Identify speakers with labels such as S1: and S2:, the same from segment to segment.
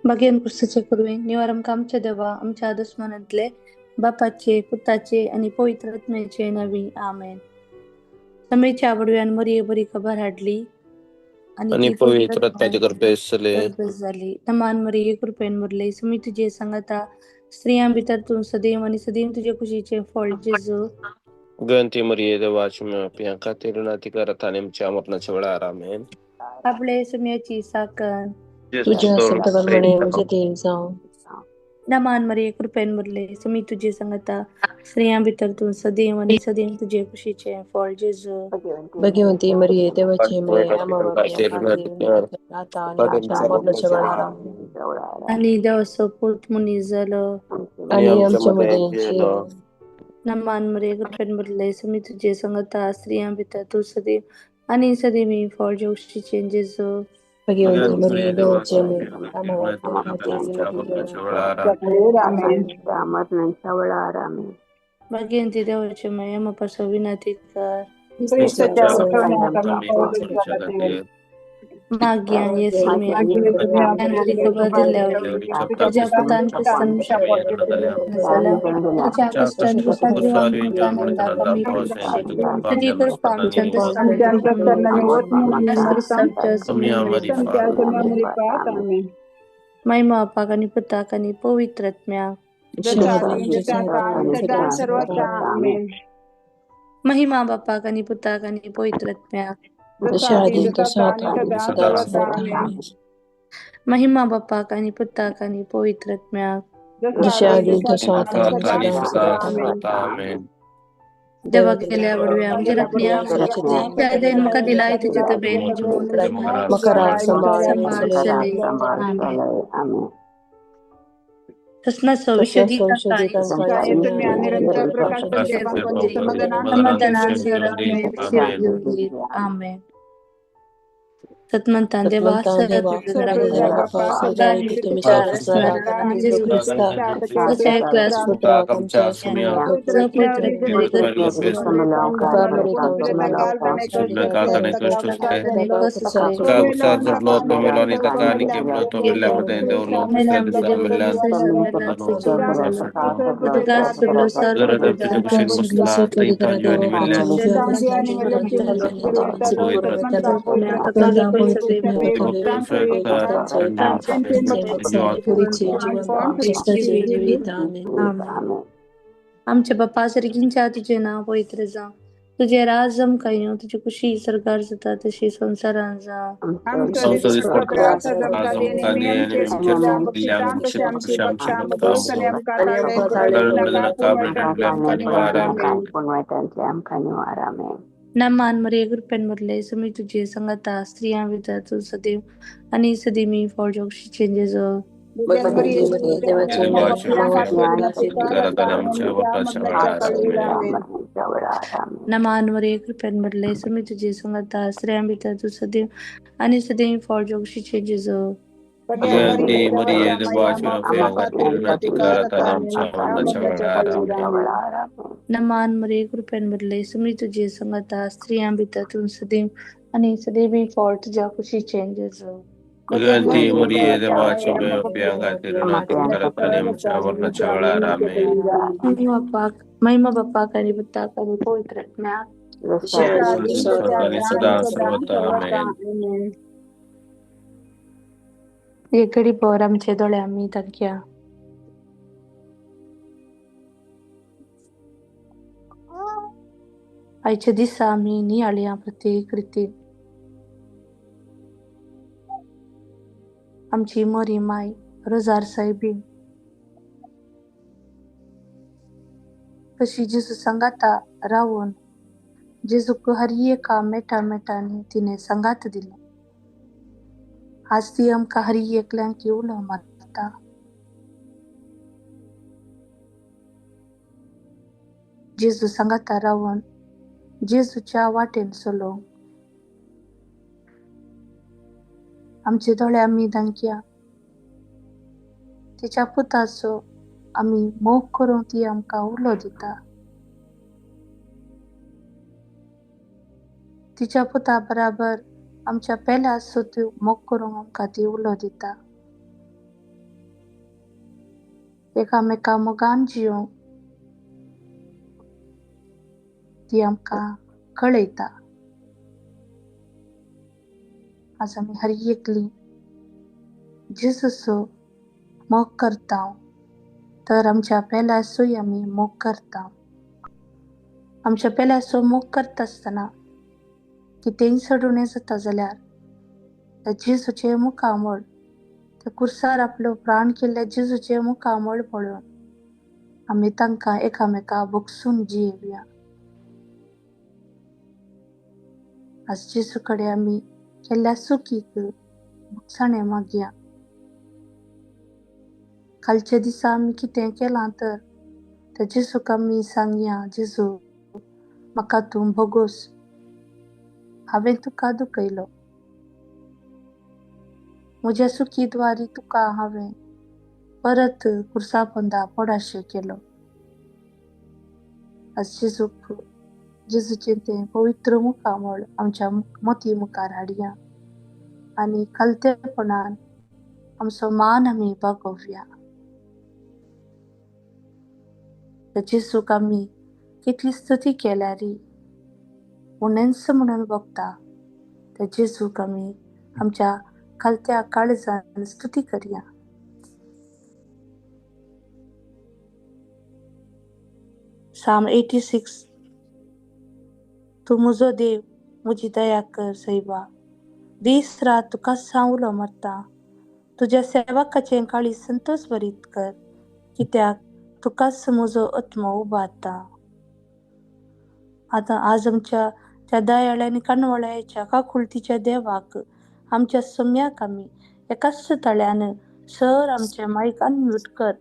S1: भाग्यान क्रिस्ताचे कुरवे निवार आमकां आमच्या देवा आमच्या दुस्मानांतले बापाचे पुताचे आनी पवित्र आत्म्याचे नावी आमेन. समेच्या आवडव्यान मरिये बरी खबर हाडली
S2: आणि
S1: ती
S2: पवित्र आत्म्याच्या गर्भेस जाले.
S1: गर्भेस जाली. नमान मरिये कृपेन भरले, सुमी तुजे सांगाता, स्त्रियां भितर तूं सदैव आनी सदैव तुजे कुशीचें फळ जेजू.
S2: गंती मरिये देवाची माफी खातीर नाती करत आणि आमच्या मरणाच्या वेळार आमेन.
S1: आपले सुम्याची साखर
S3: तुझ्या संताप्रमाणे म्हजें देव जावं.
S1: नमान मरिये कृपेन भरले, सुमी तुजे सांगाता, स्त्रियां भितर तूं सदैव आनी सदैव तुजे कुशीचें फळ जेजू.
S3: भगवंती मरिये देवाची माय आम्हा पाप्यां खातीर आता आनी आमच्या मरणाच्या वेळार आमेन.
S1: आनी देवाचो पूत मनीस जालो
S3: आनी आमच्या मदें जियेलो.
S1: नमान मरिये कृपेन भरले, सुमी तुजे सांगाता, स्त्रियां भितर तूं सदैव आनी सदैव फळ जेवशीचें जेजू.
S3: भगवंती मरिये देवाची माय आम्हा पाप्यां खातीर
S1: भाग्यंती देवाचे माय आम्हा पासून विनंती कर. मागया येसुम्या खबर दिल्यावर तुझ्या पुतान क्रिस्तान तुझ्या कष्टान तुझी कृपा आमच्या महिमा बापाक आनी पुताक आनी पवित्र आत्म्याक. महिमा बापाक आनी पुताक आनी पवित्र आत्म्याक. महिमा बापाक आनी पुताक आनी पवित्र आत्म्याक. देवा गेल्या वडव्या म्हणजे राखण्या त्या म्हाका दिलाय तुजे तबेन सांबाळ चले. आमेन. तसनाचो आमेन. सतमंतान देवा आमच्या बापा सारकींच्या तुझे नाव पवित्र जावं, तुझे राज आमकां येवं, तुजी खुशी सरकार जाता तशी संवसारान जावं. नमान मरिये कृपेन भरले, सुमी तुजे सांगाता, स्त्रियां भितर तूं सदैव आनी सदैव फळ जेवशीचें जेजू. नमान मरिये कृपेन भरले, सुमी तुजे सांगाता, स्त्रियां भितर तूं सदैव आनी सदैव फळ जेवशीचें जेजू. नमान मरिये कृपेन भरले, सुमी तुजे सांगाता, स्त्रियां भितर तूं सदैव आनी सदैव फळ तुज्या कुशीचें जेजू. महिमा बापाक आनी पुताक आनी पवित्र आत्म्याक. एक घडी भर आमचे दोळे आमी धांकया. आयच्या दिसा आमी नियाळया प्रत्येक रितीन आमची मरी माय रोजार सायबीन कशी जेजू सांगाता रावून जेजूक हर एका मेटा मेटांनी तिणें सांगात दिलो. आज ती आमकां हर एकल्यांक उलो मारता. जेजू सांगाता रावून जेजूच्या वाटेन चलोवंक आमचे दोळे आमी धांकया. तिच्या पुताचो आमी मोग करूंक ती आमकां उलो दिता. तिच्या पुता बराबर आमच्या पेल्या सुद्दां मोग करूंक आमकां ती उलो दिता. एकामेका मोगान जियोंक ती आमकां कळयता. आज आमी हर एकली जेजूचो मोग करता तर आमच्या पेल्यासूय आमी मोग करता. आमच्या पेल्याचो मोग करता आसतना कितेंय चडुणें जाता जाल्यार त्या जेजूचें मुखामळ, त्या कुर्सार आपलो प्राण केल्ल्या जेजूचें मुखामळ पळोवन आमी तांकां एकामेका भोगसून जियेवया. आज जेजू कडेन आमी केल्ल्या चुकीक भोगसाणें मागया. कालच्या दिसा आमी कितें केलां तर त्या जेजूक आमी सांगया, जेजू म्हाका तूं भोगोस, हांवें तुका दुखयलो, म्हज्या चुकी द्वारी तुका हांवें परत कुर्सा पोंदा पडाशें केलो. आज जेजूक जेजूचें तें पवित्र मुखामळ आमच्या मोती मुखार हाडया आनी खालतेपणान आमचो मान आमी बागोवया. जेजूक आमी कितली स्तुती केल्यार उणेंच म्हणून बगता. त्या जेजूक आमी आमच्या खालत्या काळजान स्तुती करया. साम 86. तूं म्हजो देव, म्हजी दया कर सैबा, दीस रात तुकाच हांव उलो मारता. तुज्या सेवकाचें काळीज संतोश भरीत कर, कित्याक तुकाच म्हजो आत्मो उबारता. आतां आज आमच्या त्या दयाळ्या आनी काणवळ्याच्या काकुळतीच्या देवाक आमच्या सम्याक आमी एकाच तळ्यान सर आमचें मायक अनम्यूट कर,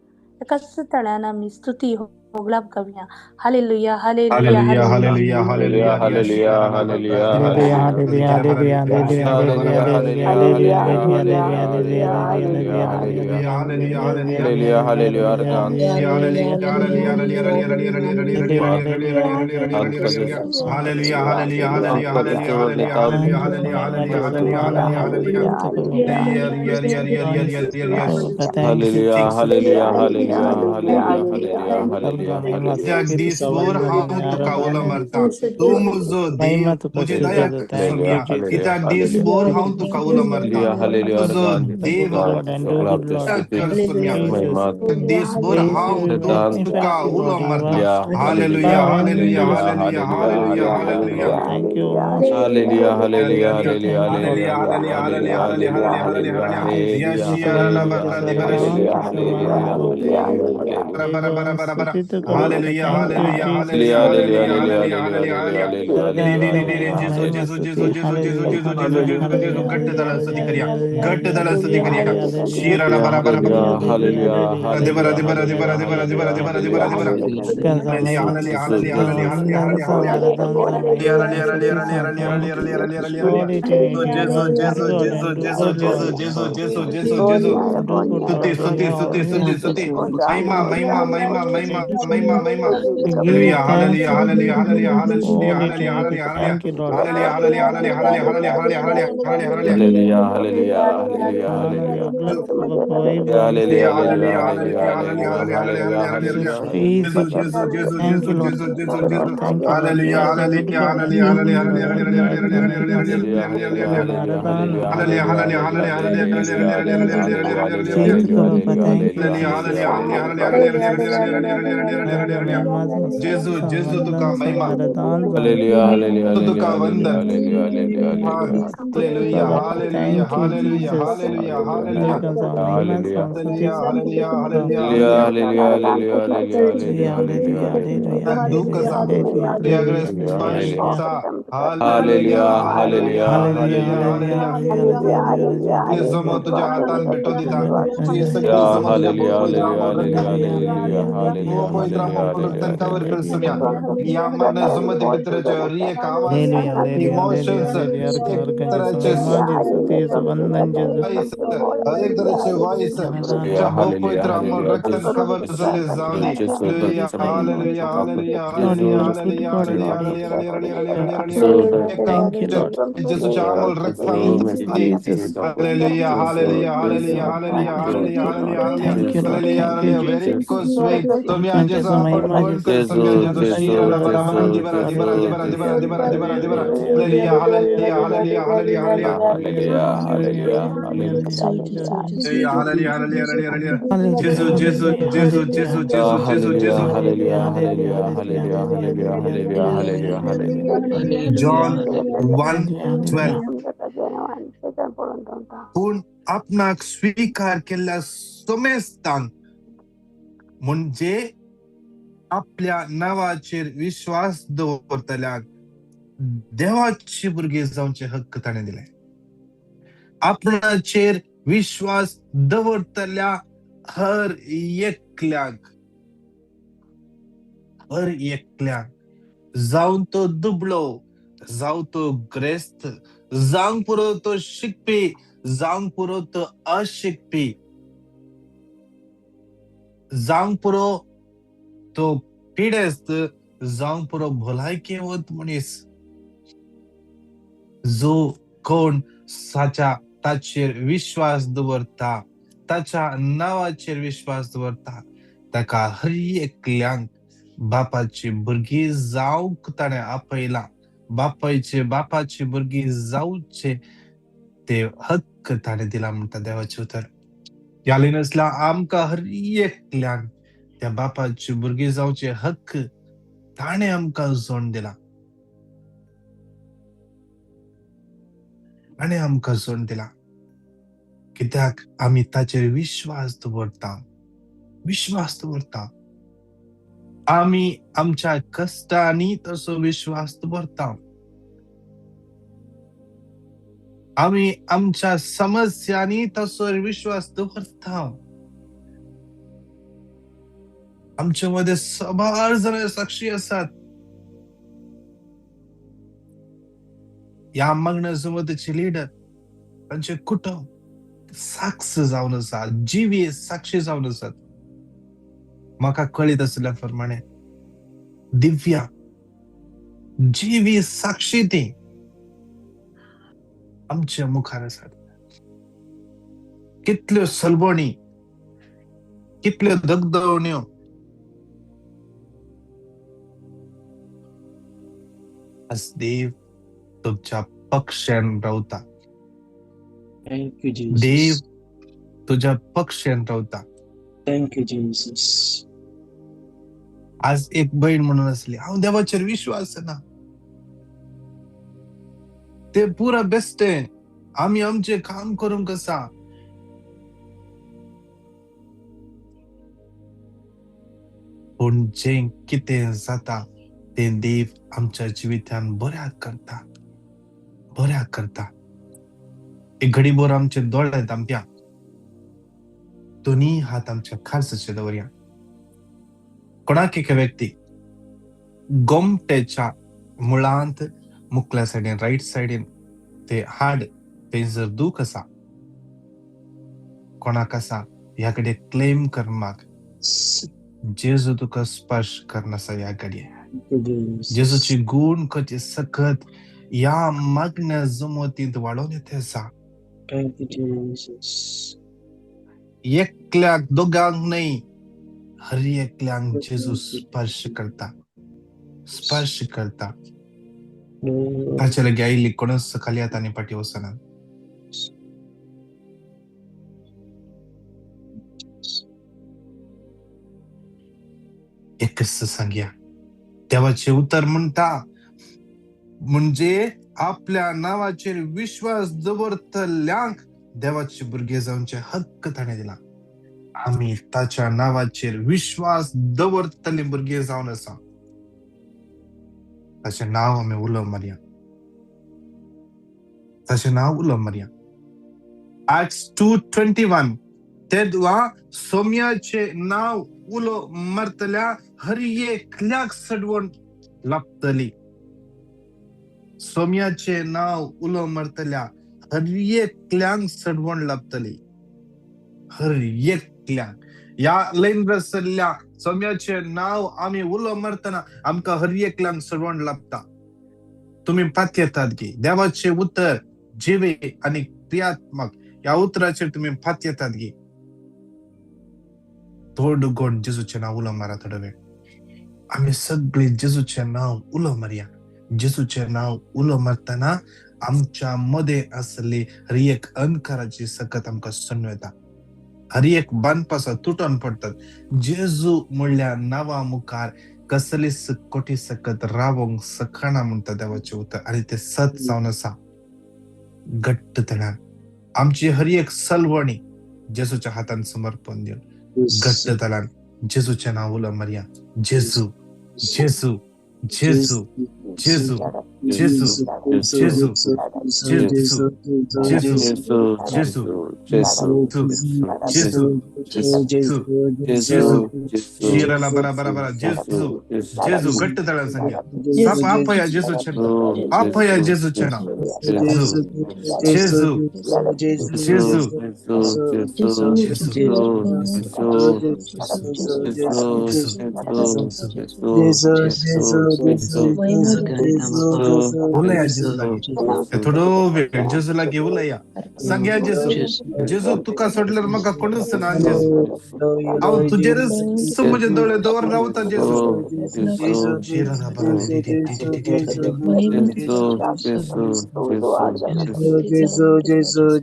S1: एकाच तळ्यान आमी स्तुती होगळाप गावया. Hallelujah, hallelujah,
S4: hallelujah, hallelujah,
S2: hallelujah,
S4: hallelujah,
S2: hallelujah,
S4: hallelujah,
S2: hallelujah,
S4: hallelujah,
S2: hallelujah, hallelujah, hallelujah, hallelujah, hallelujah, hallelujah, hallelujah, hallelujah.
S4: जगदीश्वर हांव तुका उलो मारता, तूं म्हजो देव, म्हजी दया कर सोम्या. जगदीश्वर हांव तुका उलो मारता, तुजो देव कर सोम्या. जगदीश्वर हांव तुका उलो मारता. Hallelujah, hallelujah, hallelujah, hallelujah, hallelujah.
S2: Hallelujah, hallelujah, hallelujah,
S4: hallelujah, hallelujah, hallelujah, hallelujah, hallelujah, hallelujah. Hallelujah, hallelujah, hallelujah, hallelujah, hallelujah, hallelujah. Jesus, Jesus, Jesus, Jesus, Jesus, Jesus, Jesus, Jesus, Jesus. गट्टदಳ स्तुति करिया, गट्टदಳ स्तुति करिया. शीरಳ ಬರ ಬರ ದೇವರ ದೇವರ ದೇವರ ದೇವರ ದೇವರ ದೇವರ ದೇವರ ದೇವರ. Hallelujah, hallelujah, hallelujah, hallelujah, hallelujah, hallelujah. Jesus, Jesus, Jesus, Jesus, Jesus, Jesus, Jesus, Jesus, Jesus. ಸ್ತುತಿ, ಸ್ತುತಿ, ಸ್ತುತಿ, ಸ್ತುತಿ, ಸ್ತುತಿ. Mahima, Mahima, Mahima, Mahima, Mahima, Mahima. Hallelujah, hallelujah, hallelujah, hallelujah, hallelujah, hallelujah, hallelujah, hallelujah, hallelujah, hallelujah, hallelujah, hallelujah, hallelujah, hallelujah,
S2: hallelujah, hallelujah, hallelujah, hallelujah.
S4: Hallelujah, hallelujah, hallelujah, hallelujah, hallelujah, hallelujah. Jesus, Jesus, Jesus, Jesus, Jesus, Jesus, Jesus. Hallelujah, hallelujah, hallelujah, hallelujah, hallelujah, hallelujah, hallelujah, hallelujah, hallelujah, hallelujah, hallelujah, hallelujah, hallelujah, hallelujah, hallelujah, hallelujah, hallelujah, hallelujah, hallelujah. Jesus, Jesus, तुका महिमा,
S2: hallelujah, hallelujah,
S4: तुका वंदन.
S2: Hallelujah, hallelujah,
S4: hallelujah, hallelujah, hallelujah, hallelujah, hallelujah.
S2: Hallelujah.
S4: Hallelujah, hallelujah, hallelujah,
S2: hallelujah, hallelujah, hallelujah, hallelujah, hallelujah.
S4: दुःख स्पर्श.
S2: Hallelujah,
S4: hallelujah,
S2: hallelujah,
S4: hallelujah, hallelujah. जमो तुझ्या हातान भेटो दिता, जी सगळी जमो तुझ्या
S2: हालेलुया,
S4: पवित्र
S2: हालेलुया, हालेलुया, हालेलुया.
S5: पवित्र
S2: हालेलुया,
S5: अमोल
S2: हालेलुया,
S5: रक्तान कवर कर
S4: हालेलुया,
S5: सुम्या. या मागण्या सुमती भितरच्यो हर एक आवाज,
S4: हालेलुया,
S5: इमोशन्स,
S4: हालेलुया,
S5: एक
S4: हालेलुया,
S5: तराचे
S4: महिमा जेसू, तेजू, वंदन जेसू.
S5: वॉइस, हर एक तरेचे वॉइस
S2: हालेलुया,
S5: तुमच्या भोव
S2: हालेलुया,
S5: पवित्र अमोल
S2: हालेलुया.
S5: रक्तान कवर
S2: जेसू,
S5: जाल्ले जावं दी.
S2: जेसू,
S5: hallelujah, hallelujah, hallelujah,
S4: Lord, you
S5: hallelujah,
S4: are a good
S5: hallelujah,
S4: God,
S5: hallelujah,
S4: Lord.
S5: Hallelujah, hallelujah, hallelujah,
S4: Lord,
S5: hallelujah. एका
S4: thank you, Lord.
S5: जेसूच्या Amol रक्तान
S4: Thank you,
S5: the.
S4: Jesus.
S5: Hallelujah, hallelujah, hallelujah, hallelujah,
S4: Thank
S5: hallelujah,
S4: you,
S5: hallelujah,
S4: Lord.
S5: Hallelujah,
S4: Thank you, Lord.
S5: Hallelujah,
S4: Thank you,
S5: hallelujah. Very
S4: Jesus.
S5: Close way. तुम्ही
S4: Arkan
S5: जेसू
S4: Jesu, महिमा
S5: आपण
S4: Jesu,
S5: कर
S4: तेजू,
S5: सुम्या जेसू
S4: वंदन
S5: शीरा
S4: Jesu,
S5: लबरा
S4: आराधना
S5: दिबरा
S4: Jesu,
S5: दिबरा
S4: hallelujah.
S5: दिबरा दिबरा दिबरा दिबरा दिबरा. Hallelujah, hallelujah, hallelujah, hallelujah, hallelujah.
S2: Hallelujah, hallelujah, hallelujah.
S5: Hallelujah, hallelujah, hallelujah, hallelujah.
S4: Hallelujah,
S5: जेसू, जेसू,
S4: hallelujah,
S5: जेसू, जेसू,
S4: hallelujah.
S5: जेसू, जेसू,
S2: हालेलुया,
S5: जेसू.
S4: Hallelujah,
S2: hallelujah,
S4: hallelujah,
S2: hallelujah,
S4: hallelujah,
S2: hallelujah,
S4: hallelujah,
S2: hallelujah, hallelujah,
S4: hallelujah.
S2: Hallelujah.
S3: Hallelujah,
S5: John
S3: hallelujah.
S5: 1:12.
S4: Hallelujah.
S5: पूण आपणाक स्वीकार केल्ल्या समेस्तांक, म्हणजे आपल्या नांवाचेर विश्वास दवरतल्यांक देवाची भुरगीं जावचे हक्क ताणें दिले. आपणाचेर विश्वास दवरतल्या हर एकल्याक, हर एकल्याक, जावन तो दुबळो, जावं तो ग्रेस्त, जावंक पुरो तो शिकपी, जावंक पुरो तो अशिकपी, जावंक पुरो तो पिडेस्त, जावंक पुरो भलायकेवंत मनीस, जो कोण साच्या ताचेर विश्वास दवरता, ताच्या नांवाचेर विश्वास दवरता, ताका हर एकल्यांक बापाची भुरगीं जावंक ताणें आपयलां. बापायचे बापाची भुरगीं जावचे ते हक्क ताणें दिला म्हणटा देवाचें उतर. ह्या नासल्या आमकां हर एकल्यांक त्या बापाची भुरगीं जावचे हक्क ताणें आमकां जोड दिला, ताणें आमकां जोड दिला. कित्याक आमी ताचेर विश्वास दवरता, विश्वास दवरता. आमी आमच्या कश्टांनी तसो विश्वास दवरता. आमी आमच्या समस्यांनी तसो विश्वास दवरता. आमच्या मदें साबार जाण साक्षी आसात. ह्या मागण्या जमतीचे लिडर, तांचे कुटुंब साक्ष जावन आसा, जिवी साक्षी जावन आसात. म्हाका कळीत आशिल्ल्या प्रमाणे दिव्या जिवी साक्षी ती आमच्या मुखार आसात. कितल्यो सलबणी, कितल्यो दगदवण्यो, आज देव तुमच्या पक्षान रावता.
S6: Thank you,
S5: Dev
S6: Jesus.
S5: तुज्या पक्षान रावता.
S6: Thank you, Jesus.
S5: आज एक बहीण म्हणून आसली, हांव देवाचेर विश्वास ना, ते पुरा बेस्ट, आमी आमचें काम करूंक आसा. पूण जें कितें जाता तें देव आमच्या जिवितान बऱ्याक करता, बऱ्याक करता. एक घडीभर आमचे दोळे धांपया, दोनी हात आमच्या खारसाचे दवरया. कोणाक एका व्यक्ती गोमटेच्या मुळांत मुखल्या सायडीन, रायट सायडीन ते हाड थंयसर दूख आसा, कोणाक आसा ह्या कडेन क्लेम करपाक जेजू तुका स्पर्श करना आसा. ह्या घडये
S6: Thank you, Jesus.
S5: जेजूची गुण खंयची सकत ह्या मागण्या जमतींत वाडोवन येता आसा.
S6: Thank you, Jesus.
S5: एकल्याक दोगांक न्हय, हर एकल्यांक जेजू स्पर्श करता, स्पर्श करता.
S6: Lord.
S5: ताचे लागीं आयिल्ली कोणूच खाली हातांनी फाटीं वचना. एकच सांगया, देवाचें उतर म्हणटा, म्हणजे आपल्या नांवाचेर विश्वास दवरतल्यांक देवाचे भुरगे जावचे हक्क ताणें दिला. आमी ताच्या नांवाचेर विश्वास दवरतले भुरगे जावन आसा. ताचें नांव आमी उलो मारया, ताचें नांव उलो मारया. Acts 2:21. तेदवा सोम्याचे नांव उलो मारतल्या हर एकल्याक सडवण लाबतली. सोम्याचे नांव उलो मारतल्या हर एकल्यांक सडवण लाबतली. हर एकल्यांक. ह्या लैन बसल्या सोम्याचे नांव आमी उलो मारतना आमकां हर एकल्यांक सडवण लाबता. तुमी पातयेतात की देवाचे उतर जिवे आनी क्रियात्मक ह्या उतराचेर तुमी पातयेतात की थोडो गोड जेजूचें नांव उलो मारा थोडो वेळ. आमी सगळीं जेजूचें नांव उलो मारया. जेजूचें नांव उलो मारतना आमच्या मदें आसली हर एक अंधकाराची सकत आमकां सोडून येता. हर एक बांदपासा तुटोन पडटात. जेजू म्हणल्या नांवा मुखार कसलीच कोटी सकत रावोंक सकना म्हणटा देवाचें उतर आनी तें सत जावन आसा. घट्ट तणान आमची हर एक सलवणी जेजूच्या हातान समर्पण दिवन घट्ट तणान जेजूचें नांव उलो मारया. जेजू, जेजू, जेजू, जेजू, जेजू, जेजू, जेजू, जेजू, जेजू, जेजू, जेजू, जेजू, शिराला बरा बरा बरा जेजू, जेजू घट्ट तळान सांगया. साप आपया जेजूचें नांव, आपया जेजूचें नांव. जेजू, जेजू, जेजू, जेजू, उलया जेजू लागीं. थोडो वेळ जेजू लागीं उलया. सांगया जेजू, जेजू तुका सोडल्यार म्हाका कोणूच ना जेजू. हांव तुजेरच म्हजे दोळे दवर रावता जेजू.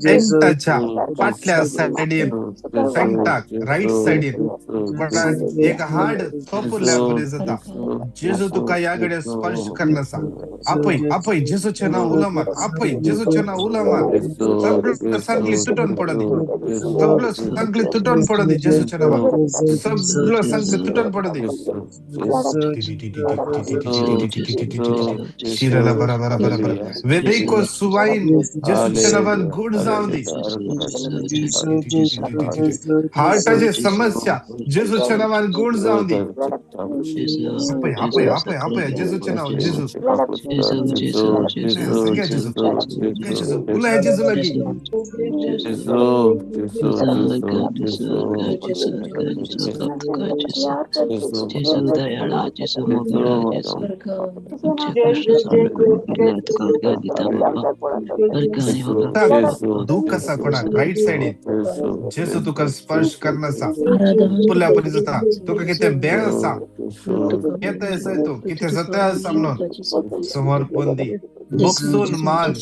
S5: पेंटाच्या फाटल्या सायडीन, पेंटाक रायट सायडीन कोणाक एक हाड थोपुरल्या बरें जाता. जेजू तुका ह्या घडये स्पर्श करना. आपय आपय जेजूचें नांव उलो मार. आपय जेजूचें नांव उलो मार. सगळं सांगली तुटोन पडनी. सगळं सांगली तुटोन पडनी जेजूच्या नांवान. सगळं सांगली तुटोन पडनी. शिराला बरा बरा बरा बरा वेरिको सुवाईन जेजूच्या नांवान गुण जावं दी. हार्टाची समस्या जेजूच्या नांवान गुण जावं दी. आपय आपय आपय आपय जेजूचें नांव. जेजू सांगया जेजू, जेजू उलया जेजू लागीं. दुःख आसा कोणाक रायट सायडीन जेजू तुका स्पर्श करना. पुल्या परी जाता. तुका कितें बें आसा, कितें आसा तूं कितें जाता आसा म्हणून समर्पण दी. बक्षून माग,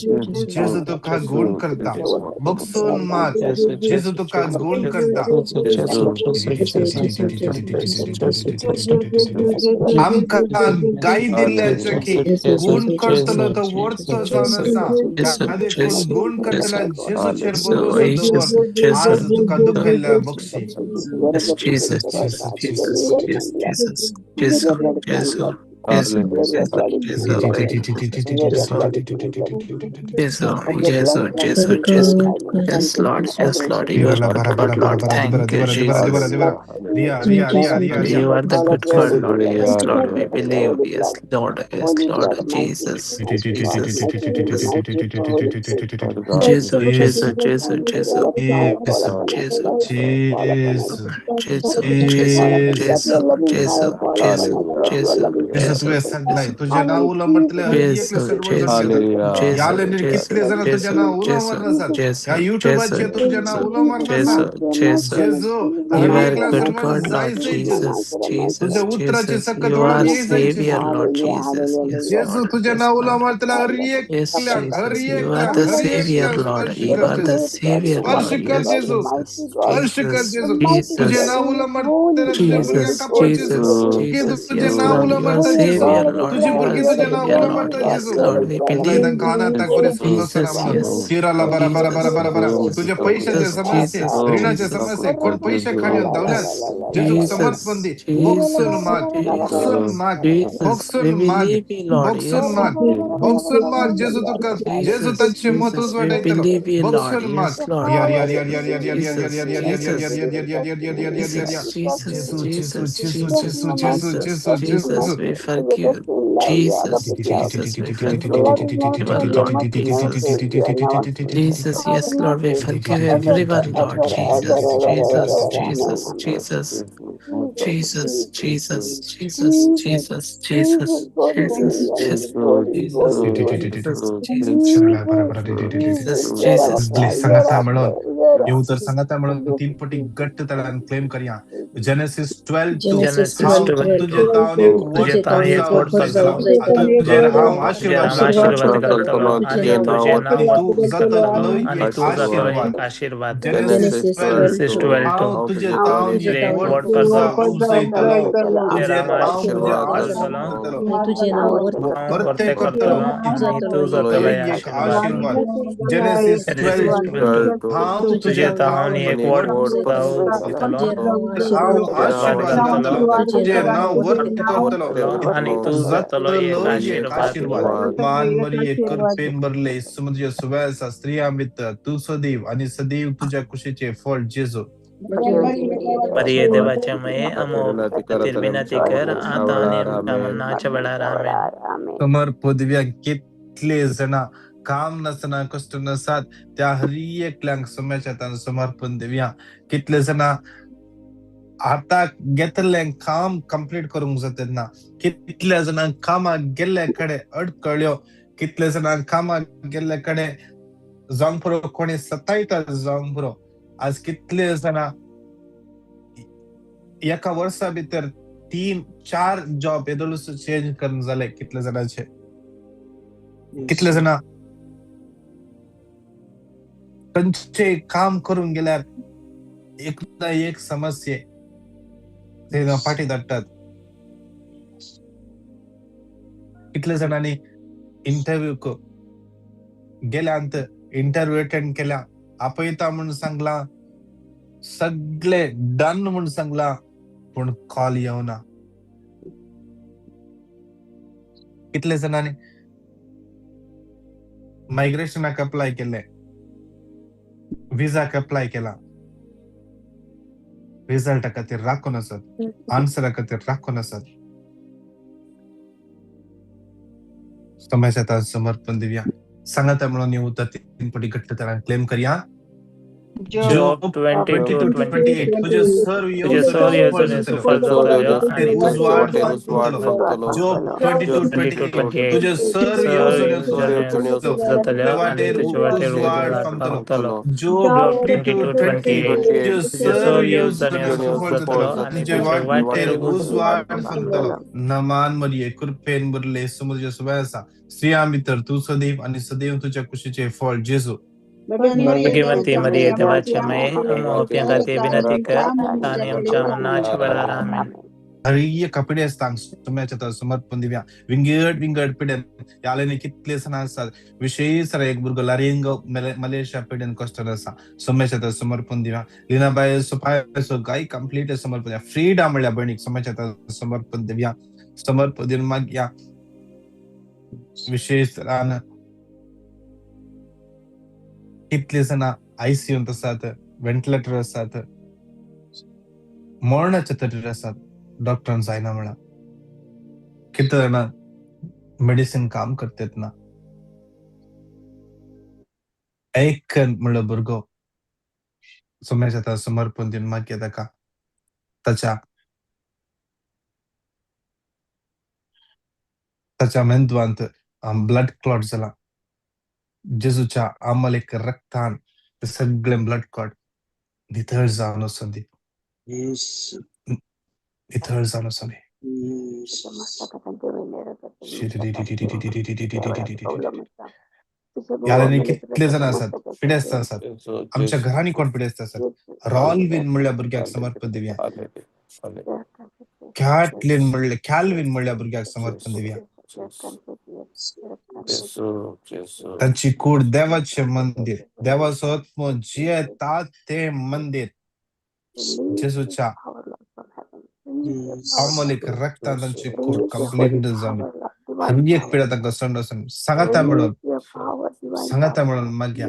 S5: जेजू तुका गुण करता. बक्षून माग, जेजू तुका गुण करता. आमकां गाय दिल्ल्याचे की गुण करतलो तो वर्तो जावन आसा. देखून गुण करतल्या जेजूचेर भरोसो दवर. आज तुका दुखयल्ल्या Bakshi.
S7: Jesus, Jesus, Jesus, Jesus, Jesus, Jesus, Jesus, Jesus. Yes, Lord, yes, Lord, you are good God, Lord. Thank you, Jesus. You are the good God, Lord. Yes, Lord, we believe. Yes, Lord, yes, Lord, Jesus, Jesus, Jesus, Jesus, Jesus, Jesus, Jesus, Jesus, Jesus, Jesus, Jesus, Jesus, Jesus, Jesus.
S5: सांगलाय तुझ्या नाव उलो म्हटले हर एकले सर्व ह्या लायनीर कितले जाणां तुझ्या नांव उलो मारना. ह्या युट्यूबाचेर तुझ्या नांव उलो मारना. जेजू
S7: You
S5: हर
S7: are
S5: एकल्या
S7: good
S5: सर्वांक
S7: God,
S5: जाय
S7: Lord
S5: जाय जेजू.
S7: Jesus,
S5: तुझ्या
S7: Jesus,
S5: उतराची
S7: Jesus.
S5: सकत
S7: You
S5: वळून
S7: are
S5: ये जाय जेजू.
S7: Savior, Lord Jesus. Yes,
S5: जेजू
S7: Lord.
S5: तुझ्या
S7: Yes,
S5: नांव उलो
S7: Lord.
S5: मारतल्या हर
S7: Yes,
S5: एकल्याक हर
S7: Jesus. You are
S5: एकल्याक
S7: the
S5: हर
S7: Savior,
S5: एकल्याक
S7: Lord.
S5: स्पर्श
S7: You
S5: कर
S7: are the
S5: जेजू.
S7: Savior,
S5: स्पर्श
S7: Lord.
S5: कर
S7: Yes,
S5: जेजू.
S7: Jesus.
S5: स्पर्श कर
S7: Jesus.
S5: जेजू. तुझे
S7: Jesus.
S5: नांव उलो मारतना तुझ्या भुरग्यांक
S7: Jesus,
S5: आपोव जेजू.
S7: Jesus,
S5: की
S7: Jesus.
S5: तुझे
S7: Yes,
S5: नांव
S7: Lord.
S5: उलो
S7: You are
S5: मारता जेजू,
S7: Savior, Lord.
S5: तुजी
S7: You are
S5: भुरगीं तुजें नांव
S7: Savior,
S5: उलो
S7: Lord.
S5: मारता
S7: Yes,
S5: जेजू.
S7: Lord. We
S5: तुका
S7: believe.
S5: तांकां अनाथाक बरी
S7: Jesus,
S5: सोदसना म्हणून
S7: yes.
S5: तिराला बरा बरा बरा
S7: Jesus,
S5: बरा बरा
S7: Jesus,
S5: तुज्या पैशाचे
S7: Jesus,
S5: समस्ये,
S7: Jesus,
S5: रिणाचे
S7: Jesus.
S5: समस्ये, कोण पैसे खाण धांवल्यात
S7: Yes,
S5: जेजूक समर्पण
S7: Jesus,
S5: दी. भोगसून
S7: Jesus,
S5: माग,
S7: Jesus,
S5: भोगसून माग,
S7: Jesus.
S5: भोगसून
S7: We
S5: माग,
S7: believe you, Lord.
S5: भोगसून
S7: Yes,
S5: माग, भोगसून माग जेजू तुका, जेजू
S7: Jesus,
S5: तांचे मत
S7: Jesus. We
S5: उजवाडायतलो.
S7: believe you, Lord.
S5: भोगसून माग.
S7: Yes, Lord.
S5: Riya Riya Riya Riya Riya Riya Riya Riya
S7: Jesus,
S5: Riya Riya Riya Riya
S7: Jesus,
S5: Riya Riya Riya Riya Riya Riya Riya Riya.
S7: Jesus, Jesus,
S5: जेजू जेजू
S7: Jesus,
S5: जेजू
S7: Jesus,
S5: जेजू जेजू
S7: Jesus,
S5: जेजू
S7: Jesus.
S5: जेजू.
S7: We forgive. Jesus, Jesus, we forgive everyone, Lord. Jesus. Jesus, yes, Lord, we forgive everyone, Lord. Jesus, Jesus, Jesus, Jesus, Jesus, Jesus, Jesus, Jesus, Jesus, Jesus, Jesus, Jesus, Jesus, Jesus, Jesus, Jesus.
S5: सगळे सांगाता म्हणून येऊ तर सांगाता म्हणून तीन पटी घट्ट तळान क्लेम करया. जेनेसिस 12:2.
S4: Genesis
S7: Genesis
S5: हांव
S4: 12:2.
S5: तुजे
S7: 12:2.
S5: तावन एक व्हड
S7: तुझे
S4: तुझे
S7: तावन
S4: तावन
S7: एक
S4: एक
S7: व्हड
S4: व्हड
S7: जावं
S4: जावं
S5: तुजेर
S4: जायतलो,
S5: हांव
S7: तुजेर
S5: आशीर्वाद
S7: हांव
S5: घालतलो
S7: आशीर्वाद
S4: तुजें
S7: घालतलो
S4: नांव
S7: आनी तुजें
S5: आनी
S7: नांव
S5: तूं
S7: वर्त
S5: जातलो
S7: करतलो आनी
S5: एक
S7: तूं जातलो
S5: आशीर्वाद.
S7: एक आशीर्वाद.
S5: Genesis
S4: Genesis
S5: 12:2.
S7: Genesis
S4: 12:2.
S7: 12:2.
S5: हांव तुजे
S7: तुझे
S5: तावन
S4: तुझे
S5: एक
S7: एक
S4: तावन
S5: व्हड
S7: व्हड जावं
S5: उपजयतलो,
S7: तुजेर
S5: तुजेर
S7: हांव
S5: हांव तुजें
S7: आशीर्वाद
S5: आशीर्वाद
S7: घालतलो
S5: घालतलो,
S4: आनी तुजें नांव वर्त
S7: हांव
S5: वर्ते
S7: वर्ते
S5: करतलो
S7: करतलो
S4: तूं
S7: आनी
S4: जातलो
S7: तूं
S4: एक
S7: जातलो
S5: एक
S7: आशीर्वाद.
S5: आशीर्वाद. Genesis
S7: genesis
S5: 12:2.
S7: 12:2.
S5: हांव
S4: तुझे
S5: तुजे
S7: तुझे
S4: तावन
S7: तावन
S5: तावन
S7: एक
S5: एक
S7: व्हड
S5: व्हड
S7: जावं उपजयतलो,
S4: तुजेर हांव
S5: हांव
S4: आशीर्वाद
S7: आशीर्वाद
S5: आशीर्वाद
S7: घालतलो
S5: घालतलो,
S4: तुजें
S5: तुजें
S4: नांव
S5: नांव
S4: वर्त
S5: वर्त करतलो,
S7: आनी तूं जातलो एक
S5: जातलो एक
S7: आशीर्वाद.
S5: आशीर्वाद. मान मरिये कृपेन भरले, तुज्या सुवासा स्त्रियां भितर तूं सदैव आनी सदैव तुज्या कुशीचें फळ जेजू.
S4: भगवंती मरिये
S7: मरिये
S4: देवाचे
S7: देवाच्या माये, आम्हा खातीर विनंती कर आता आनी आमच्या मरणाच्या वेळार. आमेन.
S5: समर्पण दिव्या. कितले जाणां काम नासतना कश्ट नासात त्या हर एकल्यांक सोम्याच्या हातान समर्पण दिवया. कितले जाणां हाताक घेतलें काम कंप्लीट करूंक जाता ना, कितल्या जाणांक कामाक गेल्ले कडेन अडकळ्यो, कितले जाणांक कामाक गेल्ले कडेन जावंक पुरो कोणी सतायता जावंक पुरो. आज कितले जाणां एका वर्सा भितर 3-4 जॉब येदोळूच चेंज करून जाले कितले जाणांचे, कितले जाणां खंयचें काम करूंक गेल्यार एक ना एक समस्ये ते फाटी धाडटात. कितले जाणांनी इंटरव्यूक गेल्यांत, इंटरव्यू अटेंड केल्या, आपयता म्हूण सांगलां, सगळे डन म्हूण सांगलां, पूण कॉल येवना. कितले जाणांनी मायग्रेशनाक अप्लाय केल्लें, विजाक अप्लाय केला, रिजल्टा खातीर राखून आसात, आन्सरा खातीर राखून आसात. समाजात समर्पण दिवया. सांगाता म्हणून येऊ तर तीन पटी घट्ट तरान क्लेम करया.
S7: Job 22:28.
S5: तुझे सर्व
S7: तुझे सर्व येवजण्यो सफल जातल्यो आनी
S5: उजवाड फांकतलो. जोब 22:28. तुझे सर्व येवजण्यो
S7: जातल्यो आनी तुजे वाटेर
S5: उजवाड
S7: उजवाड
S5: फांकतलो.
S7: फांकतलो.
S5: Job
S7: job
S5: 22:28.
S7: 22:28.
S5: तुझे
S7: तुझे
S5: सर्व
S7: सर्व
S5: येवजण्यो
S7: येवजण्यो
S5: सफल
S7: जातलो
S5: जातल्यो
S7: आनी
S5: तुजे
S7: तुजे
S5: वाटेर
S7: वाटेर
S5: उजवाड
S7: उजवाड
S5: फांकतलो. नमान मरिये कृपेन भरले, तुझ्या सुवासा स्त्रियां भितर तूं सदैव आनी सदैव तुज्या कुशीचें फळ जेजू.
S7: भगवंती मरिये देवाचे माये, आम्हा पाप्यां खातीर विनंती कर आता आनी आमच्या मरणाच्या वेळार. आमेन.
S5: हर कपडे आसता सोम्याच्या समर्पण दिवया. विंगड विंगड पिडेन यालेनी कितले जाणां आसात, विशेष एक भुरगो लारिंग मलेशिया पिडेन कश्टान आसा, सोम्याच्या समर्पण दिवया. लिनाबाय सोपाय गाय कंप्लीट समर्पण दिवया. फ्रीडा म्हणल्या भयणीक सोम्याच्या समर्पण दिवया. समर्पण दिवन मागया. विशेष तरान कितले जाणां आयसीयूंत आसात, व्हेंटिलेटर आसात, मरणाच्या तरेर आसात, डॉक्टरान जायना म्हणा. कितले जाणां मेडिसिन काम करतात ना. एक म्हणलो भुरगो सोम्याच्या समर्पण दिवन मागया ताका ताच्या ताच्या मेंदवांत ब्लड क्लॉट जाला. जेजूच्या आमलेक रक्तान ते सगळे ब्लड क्लॉट नितळ जावन वचून दी, नितळ जावन वचून दी. ह्या कितले जाण आसात पिडेस्त आसात, आमच्या घरांनी कोण पिडेस्त आसात, रॉलवीन म्हणल्या भुरग्याक समर्पण दिवया. कॅटलिन म्हणले कॅल्विन म्हणल्या भुरग्याक समर्पण दिवया. तांची कूड देवाचें मंदिर, देवाचो आत्मो जियेता तें मंदिर, जेजूच्या अमोलीक रक्तान तांची कूड कंप्लीट जावन हर एक पिडा तांकां संड सांगाता म्हणून, सांगाता म्हणून मागया.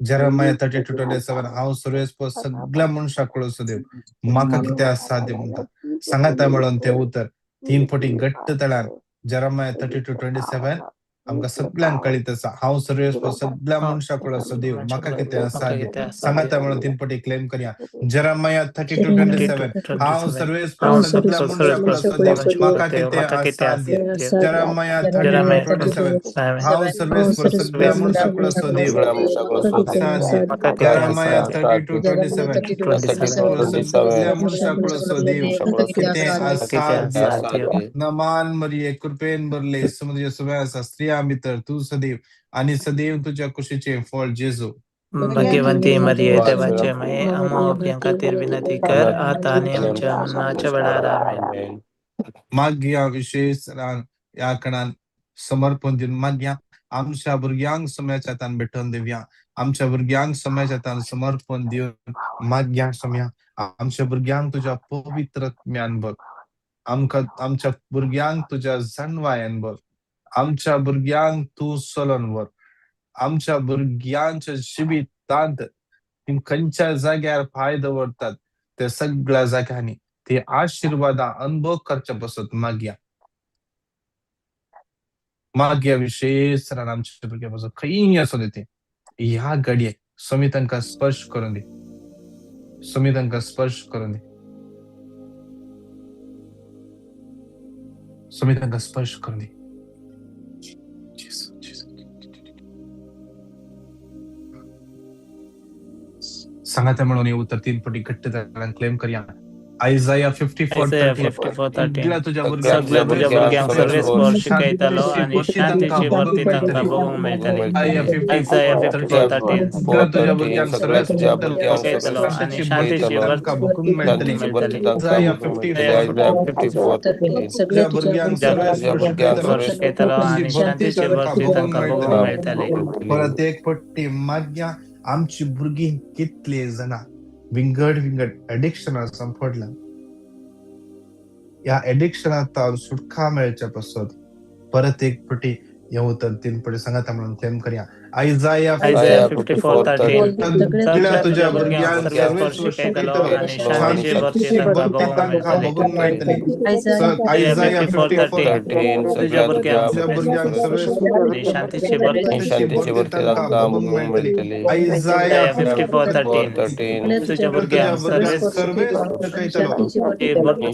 S5: जेरेमाया 32:27 हांव सर्वेस्पर सगळ्या मनशाक कळोसो देव, म्हाका कितें आसा ते म्हणटा. सांगाता म्हणून ते उतर तीन पटी घट्ट तळान. जेरेमाया 32:27 आमकां सगळ्यांक कळीत आसा. हांव सर्वेस्पर सगळ्या मनशाक कळोसो देव, म्हाका कितें आसा ते. सांगाता म्हणून तीन पटी क्लेम करया. जेरेमाया 32:27 हांव सर्वेस्पर सगळ्या मनशाक कळोसो देव, म्हाका कितें आसा ते. जेरेमाया 32:27 हांव सर्वेस्पर सगळ्या मनशाक कळोसो देव, जेरेमाया 32:27 सगळ्या मनशाक कळोसो देव, कितें आसा ते. नमान मरिये, कृपेन भरले, समुद्र सुवे आसा, स्त्रियां भितर तूं सदैव आनी सदैव तुज्या कुशीचें फळ जेजू.
S7: भाग्यवंती मरिये, देवाचे माये, आम्हा पाप्यां खातीर विनंती कर, आता आनी आमच्या मरणाच्या वेळार. आमेन.
S5: मागया विशेष ह्या कणान समर्पण दिवन मागया. आमच्या भुरग्यांक समयाच्या हातान भेटोवन दिवया. आमच्या भुरग्यांक समयाच्या हातान समर्पण दिवन मागया. समया आमच्या भुरग्यांक तुज्या पवित्र ज्ञान भर, आमकां आमच्या भुरग्यांक तुज्या जाणवायेन भर, आमच्या भुरग्यांक तूं चलोन व्हर. आमच्या भुरग्यांच्या जिवितांत ती खंयच्या जाग्यार पांय दवरतात ते सगळ्या जाग्यांनी ती आशिर्वादां अनुभव करच्या पासत मागया. मागया विशेष आमच्या भुरग्यां पासत खंय आसूं दी, ह्या घडयेक स्वामी तांकां स्पर्श करून दी, स्वामी तांकां स्पर्श करून दी, स्वामी तांकां स्पर्श करून दी. सांगाता म्हणून हे उतर तीन पटी घट्ट जाणांक क्लेम करया. आयजाया 54:13
S7: 54:13
S5: तुझ्या
S7: सगळ्या तुझ्या भुरग्यांक सर्वेस्पर शिकयतालो आनी शांतीची भरती तांकां बघूंक मेळटली. आयजाया 54:13
S5: तुझ्या भुरग्यांक सर्वेस्पर
S7: शिकयतालो आनी शांतीची भरती
S5: बघूंक मेळटली.
S7: मेळटली.
S5: आयजाया 54:13 तुझ्या भुरग्यांक सर्वेस्पर
S7: शिकयतालो आनी शांतीची भरती तांकां बघूंक मेळटली.
S5: परत एक पट्टी मागया. आमची भुरगीं कितली जाणां विंगड विंगड एडिक्शनां सांपडला. ह्या एडिक्शनांत सुटका मेळच्या पासत परत एक पटी हें उतर तीन पटी सांगाता म्हणून क्लेम करया. आयजाया
S7: 54:13
S5: सगळ्या तुझ्या भुरग्यांक
S7: सर्वेस्पर शिकयतालो आनी शांतीची भरती तांकां बघूंक मेळटली.
S5: आयजाया 54:13
S7: तुझ्या भुरग्यांक
S5: सर्वेस्पर
S7: शांतीची भरती
S5: तांकां बघूंक मेळटली. आयजाया
S7: 54:13 तुझ्या भुरग्यांक
S5: सर्वेस्पर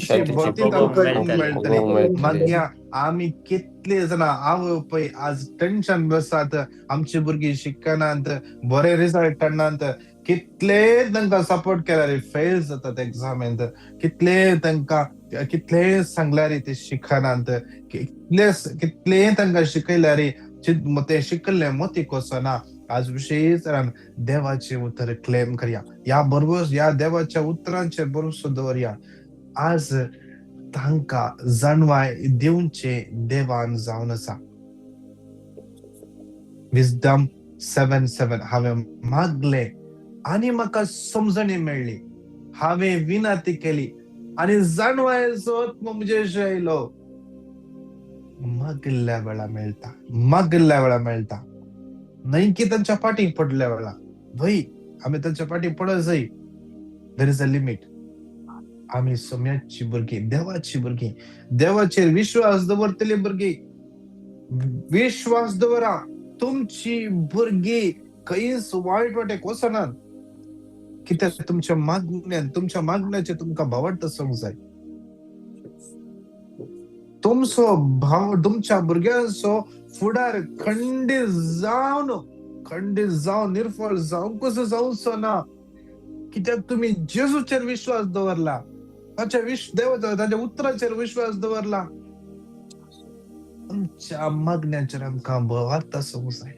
S5: शिकयतालो
S7: बघूंक मेळटली.
S5: मागया आमी कितले जाणां आवय पळय आज टेन्शन बसात, आमची भुरगीं शिकनात, बरे रिजल्ट हाडनात, कितले तांकां सपोर्ट केल्यार फेल जातात एग्जामींत, कितले तांकां कितले सांगल्यार ते शिकनात, कितले कितले तांकां शिकयल्यार ते शिकल्ले मोतीक वचना. आज विशेष देवाचें उतर क्लेम करया. ह्या बरोबर ह्या देवाच्या उतरांचेर भरवंसो दवरया. आज तांकां जाणवाय दिवचे देवान जावन आसा. विजडम 7:7 हांवें मागले आनी म्हाका समजणी मेळ्ळी, हांवें विनंती केली आनी जाणवायेचो आत्मो म्हजेर आयलो. मागिल्ल्या वेळा मेळटा, मागिल्ल्या वेळा मेळटा, न्हय की तांच्या फाटीं पडल्या वेळा. भय आमी तांच्या फाटीं पडत जाय. There is a limit. आमी सोम्याची भुरगीं, देवाची भुरगीं, देवाचेर विश्वास दवरतली भुरगीं. विश्वास दवरा, तुमची भुरगीं खंयच वायट वाटेक वचनात. कित्याक तुमच्या मागण्यान, तुमच्या मागण्याचेर तुमकां भावार्थ आसूंक जाय. तुमचो भाव, तुमच्या भुरग्यांचो फुडार खंडीत जावन, खंडीत जावन निर्फळ जावंकच जावचो ना. कित्याक तुमी जेजूचेर विश्वास दवरला, ताच्या देवाच्या ताच्या उतराचेर विश्वास दवरला. आमच्या मागण्याचेर आमकां भावार्थ आसूंक जाय.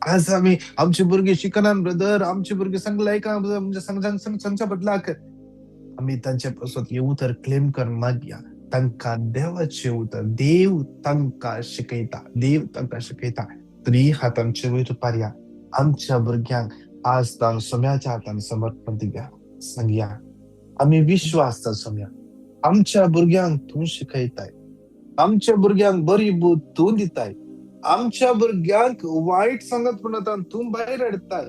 S5: आज आमी आमची भुरगीं शिकनात ब्रदर, आमची भुरगीं सांगले आयकना म्हणजे सांगच्या बदलाक आमी तांचे पासत हें उतर क्लेम कर मागया. तांकां देवाचें उतर, देव तांकां शिकयता, देव तांकां शिकयता. तरी हात आमचे वयर पारया. आमच्या भुरग्यांक आज तांक सोम्याच्या हातान समर्पण दिवया. सांगया आमी विश्वास सोम्या, आमच्या भुरग्यांक तूं शिकयताय, आमच्या भुरग्यांक बरी बूद तूं दिताय, आमच्या भुरग्यांक वायट सांगत म्हणटा तूं भायर हाडटाय.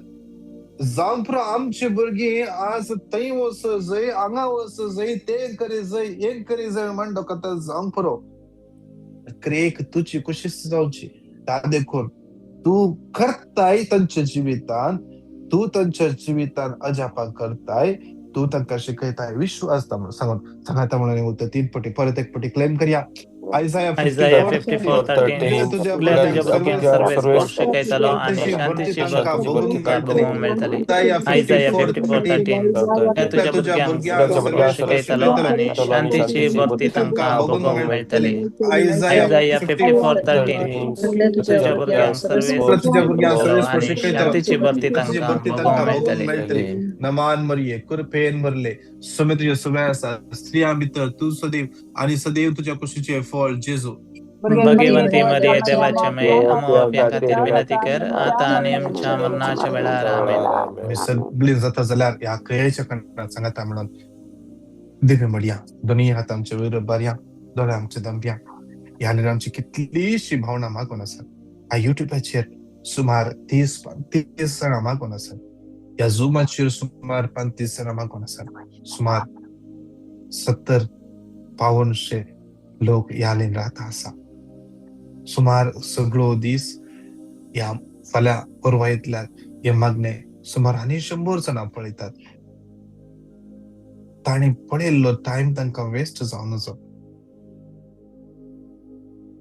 S5: जावं पुरो आमची भुरगीं आज थंय वच जय, हांगा वच जय, तें करी जय, हें करी जय म्हण डोकता. जावं पुरो क्रेक तुजी कुशीस जावची. ता देखून तूं करताय तांच्या जिवितान, तूं तांच्या जिवितान अजापां करताय, तूं तांकां शिकयताय. विश्वास म्हणून सांगून सांगाता म्हणून उतर 3 पटी परत 1 पटी क्लेम करया. आयजाया
S7: Isaiah
S5: 54:13
S7: 54:13 तुज्या भुरग्यांक सर्वेस्पर शिकयतलो आनी शांतीची भरती तांकां भोगूंक मेळटली. Isaiah 54:13 तुज्या भुरग्यांक सर्वेस्पर शिकयतलो आनी शांतीची भरती तांकां भोगूंक मेळटली. Isaiah 54:13 तुज्या भुरग्यांक सर्वेस्पर शिकयतलो आनी शांतीची भरती तांकां भोगूंक मेळटली.
S5: नमान मरिये कृपेन भरले, सुमे तुज्या सुमे आसा, स्त्रियां भितर तूं सदैव आनी सदैव तुज्या कुशीचें फळ जेजू.
S7: भगवंती मरिये देवाचे माये, आम्हा पाप्यां खातीर विनंती कर, आता आनी आमच्या मरणाच्या वेळार. आमेन.
S5: आमी सगळीं जाता जाल्यार ह्या क्रियेच्या कारणान सांगाता म्हणून दिवे म्हणया. दोनूय हात आमचे वयर बारया, दोळे आमचे दमया. ह्या आमची कितलीशी भावना मागून आसात. ह्या युट्यूबाचेर सुमार 30 जाणां मागून आसात. ह्या झुमाचेर सुमार 35 जाणां मागून आसात. सुमार 70 पावनशे लोक ह्या लायन राहता आसा. सुमार सगळो दीस ह्या फाल्यां परवा येतल्या हे मागणे सुमार आनी 100 जाणां पळयतात. तांणी पळयल्लो टायम तांकां वेस्ट जावं नजो.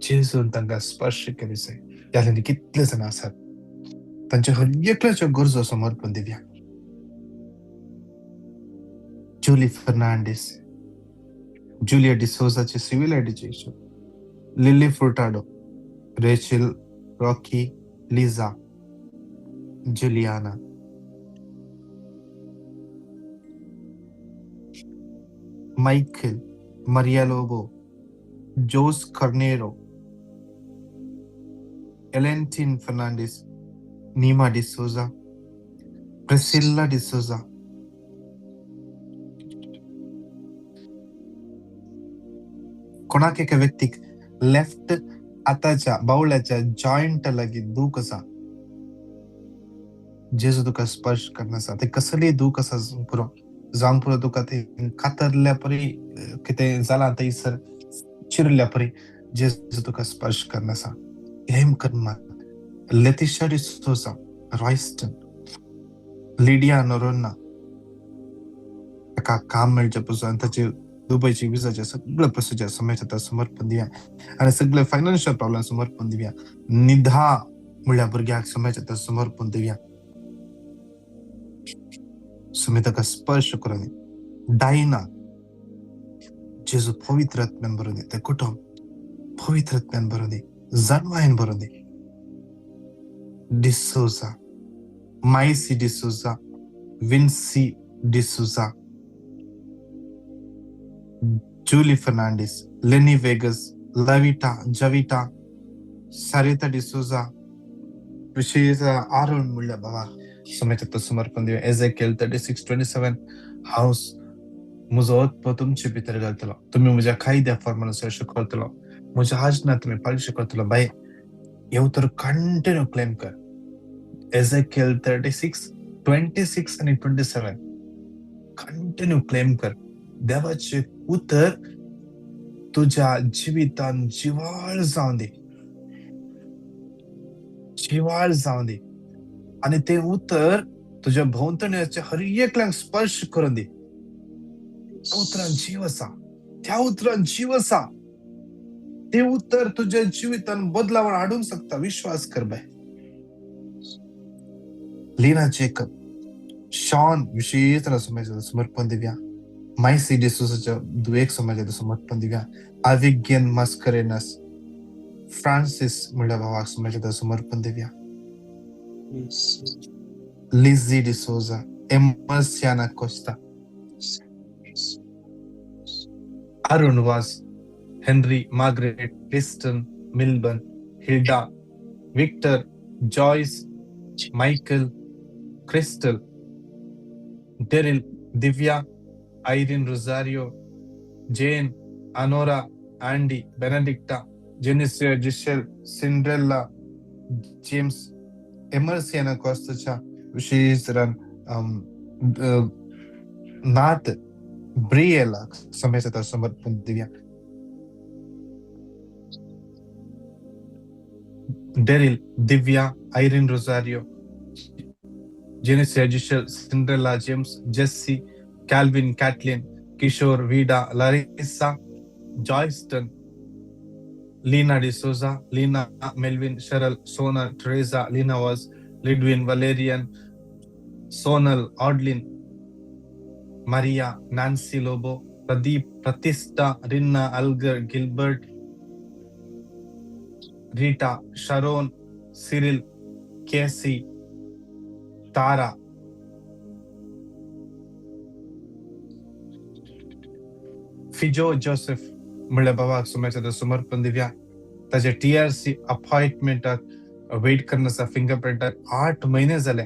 S5: जेजून तांकां स्पर्श केली जाय. ह्या लायनी कितले जाणां आसात तांच्या हर एकल्याच्यो गरजो समर्पण दिवया. जुली फर्नांडीस, जुलिया डिसोजाचे civil education, Lily Furtado, Rachel, Rocky, Liza, Juliana, Michael, Maria Lobo, Jose Carneiro, Elentin Fernandes, Nima D'Souza, Priscilla D'Souza, कोणाक एका व्यक्तीक लेफ्ट हाताच्या बावल्याच्या जॉयंट लागीं दूख आसा, जेजू तुका स्पर्श करना आसा. ते कसली दूख आसा पुरो जावंक पुरो, तुका ते कातरल्या परी कितें जालां थंयसर चिरल्या परी, जेजू तुका स्पर्श करना आसा. क्लेम कर मात. लेतिशा डिसोजा, रॉयस्टन, लिडिया नोरोन्ना, ताका काम मेळचें पसून आनी ताचे दुबयची विजाचे सगळे प्रोसिजर समजता समर्पण दिवया आनी सगळे फायनान्शियल प्रॉब्लेम समर्पण दिवया. निधा म्हणल्यार भुरग्याक समजता समर्पण दिवया. सुमी ताका स्पर्श करून डायना, जेजू पवित्र आत्म्यान भरून दी, तें कुटुंब पवित्र आत्म्यान भरून दी, जाणवायन भरून दी. D'Souza, मायसी D'Souza, Vincy D'Souza, Julie Fernandes, Lenny Vegas, Lavita, Javita, Sarita D'Souza, विशेष आरोन म्हणल्या बाबा समेत समर्पण दिवया. एजेकेल 36:27 हांव म्हजो आत्मो तुमचे भितर घालतलो, तुमी म्हज्या कायद्या फॉर्मानुसार करतलो, म्हज्या आजना तुमी पाळशे करतलो. बाय हे उतर कंटिन्यू क्लेम कर. एजेकेल 36:26 आनी 27 कंटिन्यू क्लेम कर. देवाचे उतर तुझ्या जिवितान जिवाळ जावं दी, जिवाळ जावं दी आनी तें उतर तुज्या भोंवतणीच्या हर एकल्याक स्पर्श करून दी. त्या उतरान जीव आसा, त्या उतरान जीव आसा. ते उतर तुझ्या जिवितान बदलावण हाडूंक शकता. विश्वास कर बाय. लीना जेकब, शॉन विशेष समर्पण दिवया. मायसी डिसोजाच्या दुयेक समाजाचें समर्पण दिवया. आविज्ञन मास्करेनस, फ्रांसीस म्हणल्या भावाक समाजाचें समर्पण दिवया. Lizzie D'Souza, Emersiana Costa, Arun Vaz, Henry, Margaret, Kristen, Milburn, Hilda, Victor, Joyce, Michael, Crystal, Daryl, Divya, Irene Rosario, Jane, Anora, Andy, Benedicta, Genesia, Giselle, Cinderella, James, Emersiana Costacha, विशेष तरान नाथ ब्रियेलाक समेत समर्पण दिवया. Daryl, Divya, Irene Rosario, Genesia, Giselle, Cinderella, James, Jesse, Calvin, Kathleen, Kishore, Vida, Larissa, Joyston, Lena D'Souza, Lena, Melvin, Cheryl, Sona, Teresa, Lena Was, Lidwin, Valerian, Sonal, Audlin, Maria, Nancy Lobo, Pradeep, Pratista, Rinna, Algar, Gilbert, Rita, Sharon, Cyril, Casey, Tara, Fijo Joseph म्हळ्यार बाबाक सुमेचा समर्पण दिव्या. ताजे TRC अपॉइंटमेंटाक weight करना आसा, फिंगरप्रिंटाक 8 म्हयने जाले.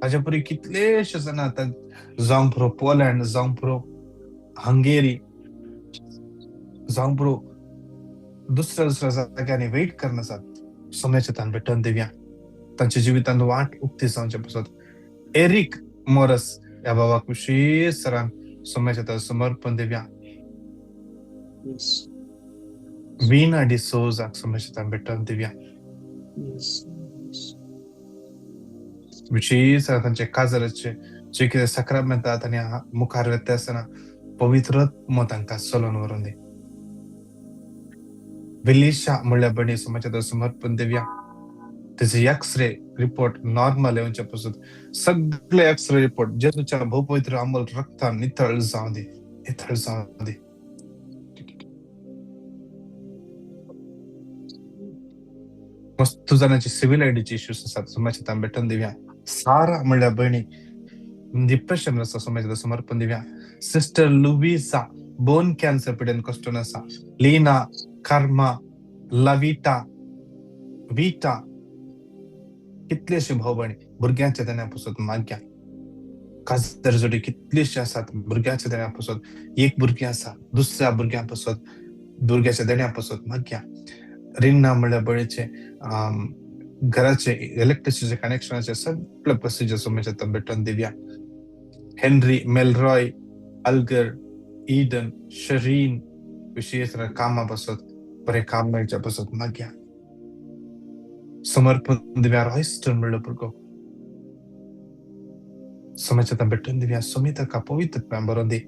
S5: ताजे पुरी कितलेशे जाण आतां जावंक पुरो पोलंड, जावंक पुरो हंगेरी, जावंक पुरो दुसऱ्या दुसऱ्या जाग्यांनी वेट करना आसात. सोम्याच्या तान भेटून दिव्या, तांच्या जिवितांत वाट उक्ती जावचे पसत. एरिक मोरस ह्या बाबाक विशेष सरान सोम्याच्या समर्पण दिव्या.
S6: Yes.
S5: Veena डिसोजाक सोम्याच्या भेटून दिव्या.
S6: Yes. Yes.
S5: विशेष तांचे काजराचे जे कितें साक्रामेंत आनी मुखार वता आसतना पवित्र आत्मो तांकां चलोवन व्हरून दी. विलिशा म्हणल्यार भयणी समाजाचो समर्पण दिव्या. तेजे एक्सरे रिपोर्ट नॉर्मल येवचे पसून सगळे एक्सरे रिपोर्ट जेजूच्या भोवपवित्र अमोल रक्तान नितळ जावं दी, नितळ जावं दी. मस्त जाणांची सिव्हिल आयडीची इश्यूज आसात, समाजाच्या भेटून दिव्या. सारा म्हणल्यार भयणी डिप्रेशन आसा, समाजाचो समर्पण दिव्या. सिस्टर लुविसा बोन कॅन्सर पिडेन कश्टून आसा. लीना, कर्मा, लविता, विटा, कितलेशे भाव भयणी भुरग्यांच्या देण्या पसत माग्या. काजर जोडी कितलेशे आसात भुरग्यांच्या देण्या पसत. एक भुरगें आसा दुसऱ्या भुरग्यां पसत, भुरग्याच्या देण्या पसत माग्या. रिन्ना म्हणल्यार बळीचे घराचे इलेक्ट्रिसिटीचे कनेक्शनाचे सगळे प्रोसिजर सोमेच्या भेटून दिव्या. हेनरी, मेलरॉय, अल्गर, ईडन, शरीन विशेष कामा पसत बरें काम मेळच्या पसत माग्या. समर्पण दिव्या. रॉयस्टन म्हणलो भुरगो समाजात भेटून दिव्या. सोमी ताका पवित्र बरोवन दी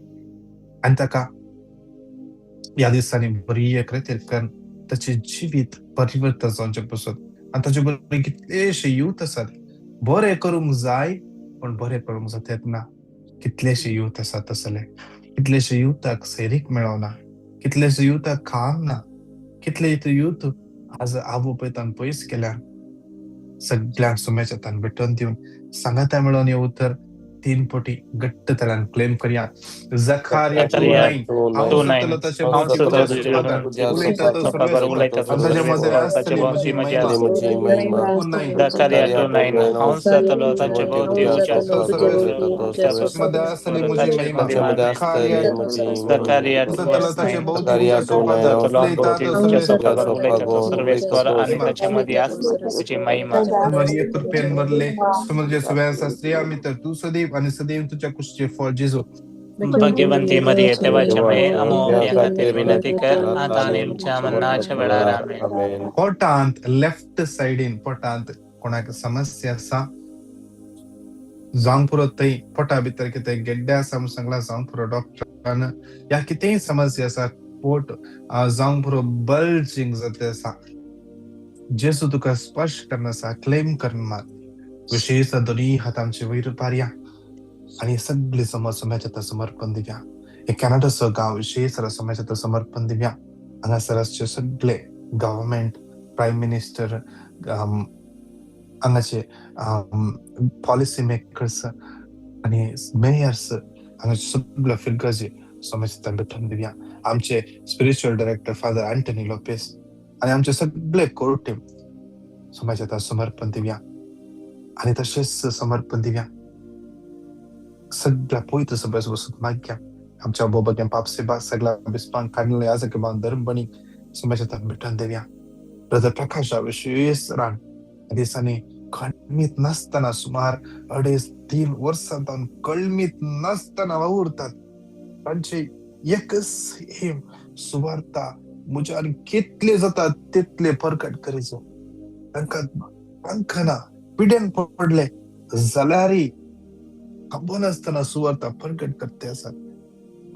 S5: आनी ताका ह्या दिसांनी बरी एक रितीर करून ताचें जिवीत परिवर्तन जावचें पसत. आनी ताचे बरोबर कितलेशे यूथ आसात बरें करूंक जाय पूण बरें करूंक जाता ना. कितलेशे यूथ आसात तसले, कितलेशे युथाक सैरीक मेळना, कितलेशे युथाक काम ना, कितले यूथ आज आवय पयतान पयस केल्या. सगळ्यांक सुमेच्या तान भेटून दिवन सांगाता मेळोन हे उतर 3 पटी घट्ट तरान क्लेम करया. जखारिया 2:9 हांव सुतलो ताचे भोंवती तुज्या उलयता तो सर्वेस्पर आनी ताचे मदें आसतली म्हजी महिमा.
S7: जखारिया 2:9 हांव जातलो ताचे भोंवती उज्या
S5: मदें आसतली म्हजी महिमा.
S7: जखारिया 2:9 उलयता तो सर्वेस्पर आनी ताचे मदीं आसतली तुजी महिमा.
S5: मरिये कृपेन भरले, समुद्र सुव्यासा स्त्रिया मित्र तू सदैव आणि सदैव तुझ्या कुशीचे फळ जेजू.
S7: भाग्यवंती मरिये देवाचे माये, आमो पापयां खातीर विनंती कर आतां आनी आमच्या मरणाच्या वेळार. आमेन.
S5: पोटांत लेफ्ट सायडीन पोटांत कोणाक समस्या आसा जावंक पुरो थंय पोटा भितर कितें गेड्डे आसा म्हूण सांगला जावंक पुरो डॉक्टरान, या कितेंय समस्या आसा पोट जावंक पुरो बल्जींग जाता आसा, जेजू तुका स्पर्श करना आसा, क्लेम करना. विशेष दोन्ही हात आमचे वयर पारया आणि सगळे समज समाजात समर्पण दिव्या. हे कॅनडाचो गांव विशेष समाजात समर्पण दिव्या. हांगासर आसचे सगळे गव्हर्मेंट, प्रायम मिनिस्टर, हांगाचे पॉलिसी मेकर्स आनी मेयर्स, हांगाचे सगळे फिरगर्जी समाजात भेटून दिव्या. आमचे spiritual director father Antony Lopes आणि आमचे सगळे कोर टीम समाजात समर्पण दिवया आणि तशेंच समर्पण दिवया सगळ्या पवित्र सभेस बसून माग्या आमच्या बोबग्या पापसेबा सगळ्या बिस्पांक काडलेले याजक धर्मबणी समाजात भेटून देवया. ब्रदर प्रकाशा विशेष रान दिसांनी कळमीत नासतना सुमार 2.5-3 वर्सां तावन कळमीत नासतना वावुरतात. तांचे एकच हेम सुवार्ता म्हज्या आनी कितले जाता तितले परकट करीचो. तांकां तांकां पिडेन पडले जाल्यारय थांबनासतना सुवार्ता परगट करते आसात.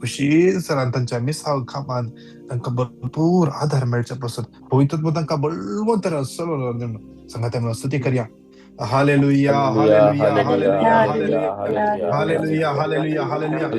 S5: खुशी सरान तांच्या मिसाव कामान तांकां भरपूर आधार मेळचे पासून पवित्र तांकां बळवंत सांगात स्तुती करया. Hallelujah, hallelujah, hallelujah, hallelujah, hallelujah, hallelujah.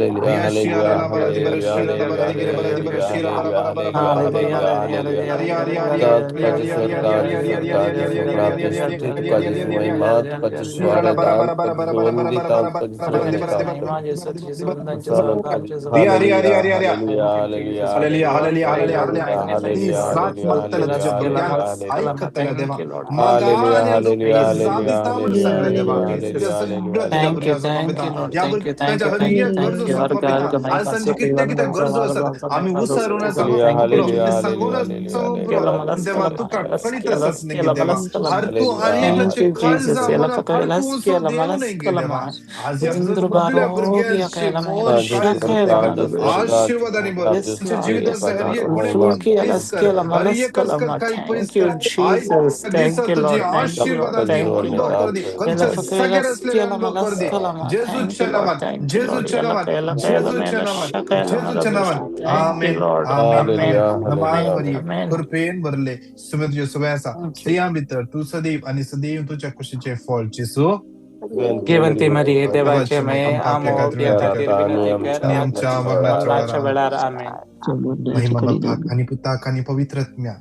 S7: Thank you, thank you, Lord. Thank you, thank you, thank you, thank you. हर गाल का महिमा से
S5: आम्ही उसरून
S7: Thank you, Jesus. Thank you, Lord. Thank you, Lord. Thank you, Lord.
S5: Amen. Amen. कृपेन भरले सुमित सुव्यासा स्त्रियां भितर तूं सदैव आनी सदैव तुज्या कुशीचे फळ जेजू.
S7: घेवंती मरिये देवाचे माये आमो खातीर विनंती कर
S5: आनी आमच्या मरणाच्या
S7: वेळार. आमेन.
S5: महिमा बापाक आनी पुताक आनी पवित्र आत्म्याक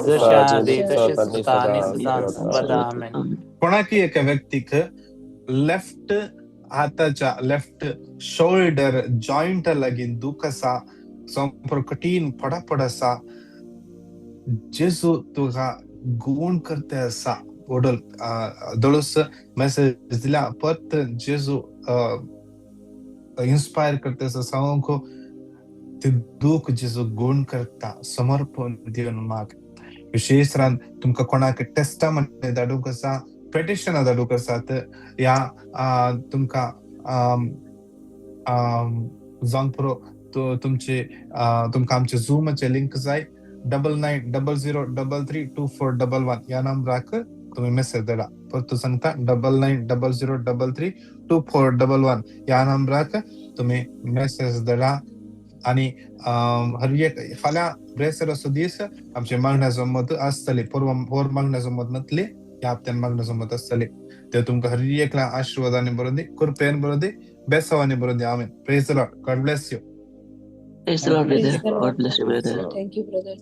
S7: जशा आदी तशीच आता आनी सदांच सर्वदा. आमेन.
S5: कोणाकी एका व्यक्तीक लेफ्ट हाताच्या लेफ्ट शोल्डर जॉइंट लागीं दूख आसा, संपूर्ण कठीण पडापड आसा, जेजू तुका गुण करते आसा. ओडल दोळस मेसेज दिल्या परत जेजू इन्स्पायर करते आसा सांगूंक ते दूख जेजू गुण करता. समर्पण दिवन माग. विशेष रान तुमकां कोणाक टेस्टामनी धाडूंक आसा, पेटिशनां धाडूंक आसात या तुमकां जावंक पुरो तुमचे तुमकां आमचे झुमाचे लिंक जाय 9900332411 ह्या नंबराक तुमी मेसेज धाडा. परतून सांगता 9900332411 ह्या नंबराक तुमी मेसेज धाडा. आनी हर एक फाल्यां ब्रेस्ताराचो दीस आमचे मागण्याचो मत आसतली, पोर मागण्याचो मत नातली, ह्या हप्त्यान मागण्याचो मत आसतली. ते तुमकां हर एकल्या आशिर्वादांनी भरून दी, कृपेन भरून दी, बेसावांनी भरून दी. आमेन. Praise the Lord. God bless you.
S6: Praise the Lord, brother.
S3: Praise the Lord.
S6: God bless you, brother.
S3: Thank you, brother.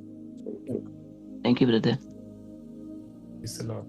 S6: Thank you, brother.
S5: Praise the Lord.